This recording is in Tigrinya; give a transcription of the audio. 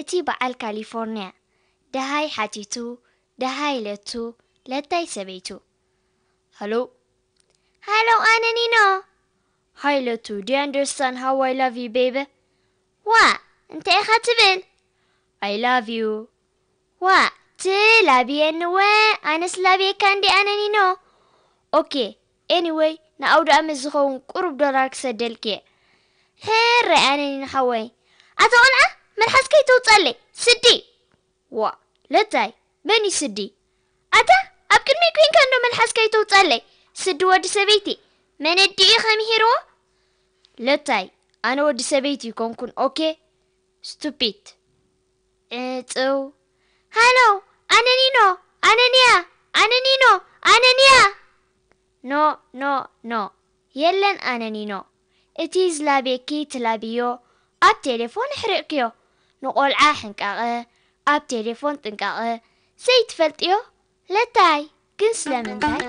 እቲ በዓል ካሊፎርንያ ደሃይ ሓቲቱ፣ ደሃይ ለቱ፣ ለታይ ሰበይቱ። ሃሎ። ሃሎ፣ ኣነ ኒኖ። ሃይ ለቱ፣ do you understand how I love you, baby? ዋ፣ እንታይ ኢኻ ትብል? I love you. ዋ፣ ትላብየኒ ወ፣ ኣነስ ላብየካ እንዲ ኣነ ኒኖ። ኦኬ፣ anyway፣ ንኣውደ ኣመት ዝኸውን ቁሩብ ዶላር ክሰደልኪ እየ። ሕራይ ኣነ ኒኖ ሓወይ። ኣታ ቆልዓ፣ መልሓስካ ይተውጻለይ፣ ስዲ። ዋ፣ ለታይ፣ መን እዩ ስዲ? ኣታ፣ ኣብ ቅድሚ ኮይንካ እንዶ መልሓስካ ይተውጻለይ፣ ስዲ ወዲ ሰበይቲ። መን ኣዲኡ ከሚሂርዎ? ለታይ፣ ኣነ ወዲ ሰበይቲ ይኮንኩን፣ ኦኬ? ስቱፒድ። ዕጽው። ሃሎ፣ ኣነ ኒኖ፣ ኣነ ኒያ፣ ኣነ ኒኖ፣ ኣነ ኒያ። ኖ፣ ኖ፣ ኖ። የለን ኣነ ኒኖ። እቲ ዝላብየኪ ትላብዮ፣ ኣብ ቴሌፎን ኣሕሪቕክዮ። ንቆልዓ ሕንቃቐ፣ ኣብ ቴሌፎን ጥንቃቐ። ዘይትፈልጥዮ? ለታይ፣ ግን ስለምንታይ?